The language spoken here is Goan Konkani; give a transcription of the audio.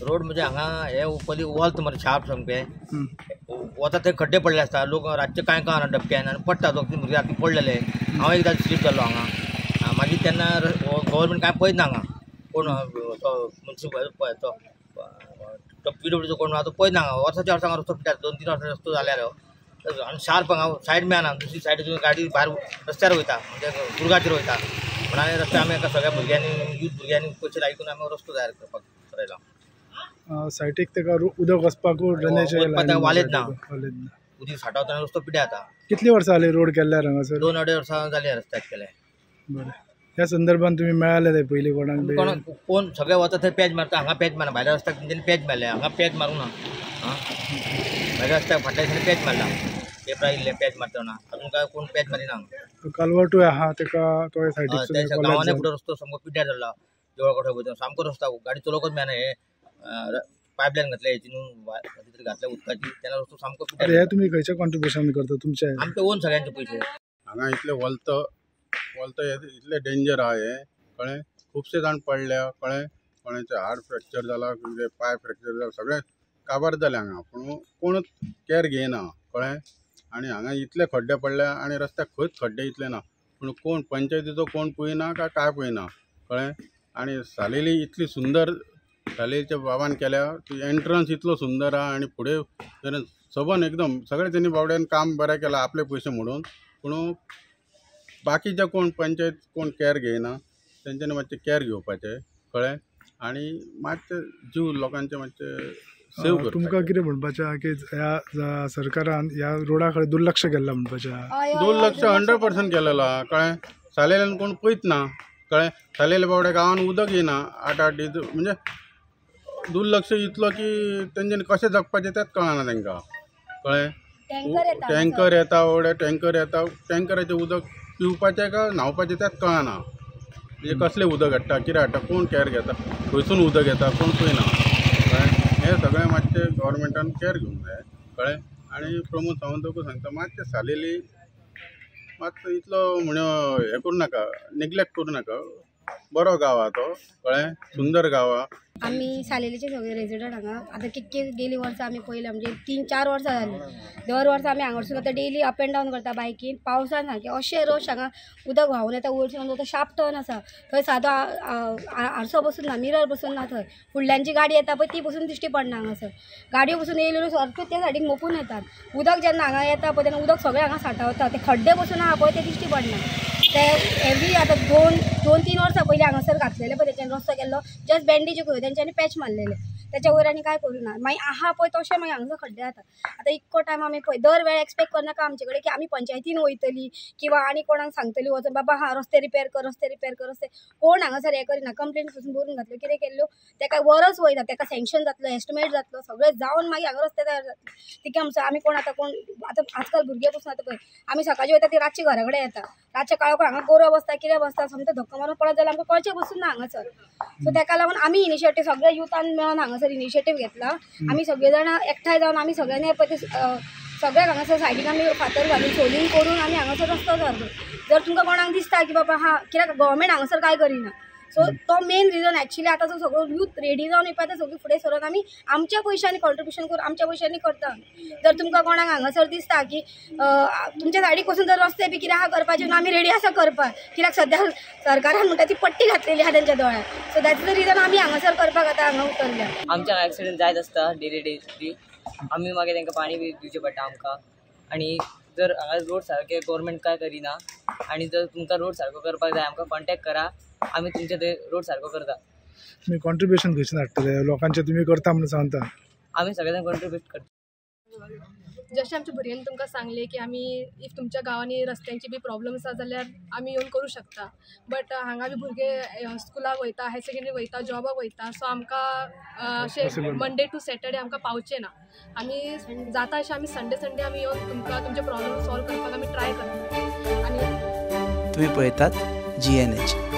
रोड म्हणजे हांगा हे पयलीं वोल्त मरे शार्प सामकें वता थंय खड्डे पडले आसता. लोक रातचे कांय कळना डबक्यान आनी पडटा. दोग तीन भुरगे राती पडलेले. हांव एकदां स्लीप जालो हांगा. मागीर तेन्ना गव्हर्मेंट कांय पळयना हांगा कोण तो मुन्सिपल तो पीडब्ल्यूचो कोण आहा तो पळयना हांगा. वर्साच्या वर्सां हांगा रस्तो पिड्ड्यार 2-3 वर्सां रस्तो जाल्यार आनी शार्प हांगा सायड मेळना. दुसरी सायड गाडी भायर रस्त्यार वयता म्हणजे दुर्गाचेर वयता म्हणून आनी रस्ते आमी एका सगळ्या भुरग्यांनी यूथ भुरग्यांनी पयशे लायकून आमी रस्तो तयार करपाक ठरयला. सायटीक तेका उदक वचपाक ड्रेनेज वालेत ना, उदक साठवतना रस्तो पिड्ड्यार जाता. कितली वर्सां जाली रोड केल्ल्यार हांगासर? 2-2.5 वर्सां जाली रस्त्याक केले. बरें, ह्या संदर्भात तुमी मेळाले ते पयलीं कोणाक? कोण सगळे वता थंय पॅच मारता. हांगा पॅच मारना. भायल्या रस्त्याक तेंच्यांनी पॅच मारले. हांगा पॅच मारूंक ना. भायल्या रस्त्याक फाटल्या दिसांनी पॅच मारला. पेपरार इल्ले पॅच मारतना अजून काय कोण पॅच मारिना. कालवटूय आहा तेका तो सायडीक गांवांनी फुडें रस्तो सामको पिड्ड्यार जाल्ला. देवळा कठो वयता सामको रस्तो गाडी चलोवकच मेळना. हे पायपलायन घातल्या हेची न्हू तरी घातल्या उदकाची तेन्ना रस्तो सामको पिड्ड्यार. हे तुमी खंयचे कॉन्ट्रिब्युशन करता तुमचे? आमचे ओन सगळ्यांचे पयशे. हांगा इतले वलत वलत इतले डेंजर आहा हें कळ्ळें. खुबशे जाण पडल्या कळ्ळें. कोणाचे हाड फ्रॅक्चर जाला, पांय फ्रॅक्चर जाला, सगळें काबार जालें हांगा. पूण कोणूच कॅर घेयना कळ्ळें. आनी हांगा इतले खड्डे पडल्या आनी रस्त्याक खंयच खड्डे इतले ना. पूण कोण पंचायतीचो कोण पळयना काय काय पळयना कळ्ळें. आनी सालेली इतली सुंदर सालेलीच्या बाबान केल्या ती एंट्रन्स इतलो सुंदर आहा आनी फुडें सबन एकदम सगळे तेणी बावड्यान काम बरें केलां आपले पयशे म्हणून. पूण बाकीचे कोण पंचायत कोण कॅर घेयना. तेंच्यांनी मातशें कॅर घेवपाचें कळ्ळें. आनी मातशें जीव लोकांचे मातशें सेव करपाचें. तुमकां कितें म्हणपाचें आहा की ह्या सरकारान ह्या रोडा कडेन दुर्लक्ष केल्लां म्हणपाचें आहा? दुर्लक्ष 100% केलेलो आहा कळ्ळें. सालेल्यान कोण पळयत ना कळ्ळें. सालेले बावड्या गांवान उदक येयना 8-8 दीस. म्हणजे दुर्लक्ष इतलो की तेंच्यांनी कशें जगपाचें तेंच कळना तेंकां कळ्ळें. टँकर येता बावडे, टँकर येता. टँकराचें उदक पिवपाचें काय न्हांवपाचें तेंच कळना. म्हणजे कसलें उदक हाडटा कितें हाडटा कोण कॅर घेता, खंयसून उदक येता कोण पळयना कळ्ळें. हें सगळें मातशें गव्हर्मेंटान कॅर घेवंक जाय कळ्ळें. आनी प्रमोद सावंताकूय सांगता मातशें सालेली मातसो इतलो म्हण हें करूं नाका, निग्लेक्ट करूं नाका. बरो गांव आहा तो कळ्ळें, सुंदर गांव आहा. आमी सालेलीचे सगळे रेजिडंट हांगा आतां कितके गेली वर्सां आमी पळयल्या म्हणजे 3-4 वर्सां जालीं. दर वर्सा आमी हांगासून आतां डेली अप एंड डावन करता बायकीन. पावसान सारकें अशें रश हांगा उदक व्हांवून येता. वयरसून आतां शार्प टर्न आसा थंय सादो आरसो बसून ना, मिरर बसून ना. थंय फुडल्यांची गाडी येता पळय ती बसून दिश्टी पडना. हांगासर गाडयो बसून येयल्यो सारक्यो त्या सायडीक मोपून येतात. उदक जेन्ना हांगा येता पळय तेन्ना उदक सगळें हांगा साठावता. ते खड्डे बसून आहा पळय ते दिश्टी पडना. ते एवरी आतां 2-3 वर्सां पयलीं हांगासर घातलेले पळय तेंच्यांनी रस्तो केल्लो जस्ट बँडेज करून तेंच्यांनी पॅच मारलेले त्याच्या वयर आनी काय करूं ना. मागीर आहा पळय तशें मागीर हांगासर खड्डे जाता. आतां इतको टायम आमी पळय दर वेळ एक्सपेक्ट करनाका आमचे कडेन की आमी पंचायतीन वयतली किंवा आनी कोणाक सांगतली वचून बाबा हा रस्ते रिपेर कर, रस्ते रिपेर कर, रस्ते कोण हांगासर हें करिना. कंप्लेन पसून बरोवन घातल्यो कितें केल्ल्यो तेका वरस वयता, तेका सँक्शन जातलो, एस्टिमेट जातलो, सगळें जावन मागीर हांगा रस्ते तयार जातले. तिका आमचो आमी कोण आतां कोण आतां आजकाल भुरगे पसून आतां पळय आमी सकाळचे वयता ती रातची घरा कडेन येता. रातच्या काळोखाक हांगा गोरव बसता कितें बसता समजा धक्को मारून पडत जाल्यार आमकां कळचें पसून ना हांगासर. सो तेका लागून आमी इनिशिएटीव सगळे युथान मेळोन हांगासर इनिशिएटीव घेतला. आमी सगळे जाणां एकठांय जावन आमी सगळ्यांनी पळय ते सगळ्याक हांगासर सायडीक आमी फातर घालून सोलींग करून आमी हांगासर रस्तो तयार करता. जर तुमकां कोणाक दिसता की बाबा हा कित्याक गव्हर्मेंट हांगासर कांय करिना सो तो मेन रिजन एक्चुअली आतां जो सगळो यूथ रेडी जावन येवपा ते सगळीं फुडें सरून आमी आमच्या पयशांनी कॉन्ट्रिब्युशन करून आमच्या पयशांनी करता. जर तुमकां कोणाक हांगासर दिसता की तुमच्या सायडीक पसून जर रस्ते बी कितें आहा करपाचें न्हू आमी रेडी आसा करपाक, कित्याक सद्या सरकारान म्हणटा ती पट्टी घातलेली आहा तेंच्या दोळ्यार. सो that's the reason आमी हांगासर करपाक आतां हांगा उतरल्या. आमच्या एक्सिडंट जायत आसता डेली डेली. आमी मागीर तांकां पाणी बी दिवचें पडटा आमकां. आनी जर हांगा रोड सारके गव्हर्मेंट काय करिना आनी जर तुमकां रोड सारको करपाक जाय आमकां कॉन्टेक्ट करा, आमी तुमचे थंय रोड सारको करता. तुमी कॉन्ट्रिब्युशन खंयच्यान हाडटले लोकांचे तुमी करता म्हणून सांगता? आमी सगळे जाण कॉन्ट्रिब्यूट करता. जशें आमच्या भुरग्यांनी तुमकां सांगलें की आमी if तुमच्या गांवांनी रस्त्यांची बी प्रॉब्लम आसा जाल्यार आमी येवन करूं शकता. बट हांगा बी भुरगे स्कुलाक वयता, हायर सेकेंडरी वयता, जॉबाक वयता, सो आमकां अशें मंडे टू सॅटर्डे आमकां पावचें ना. आमी जाता अशें आमी संडे संडे आमी येवन तुमकां तुमचे प्रॉब्लम सॉल्व करपाक आमी ट्राय करता. आनी तुमी पळयतात GNH.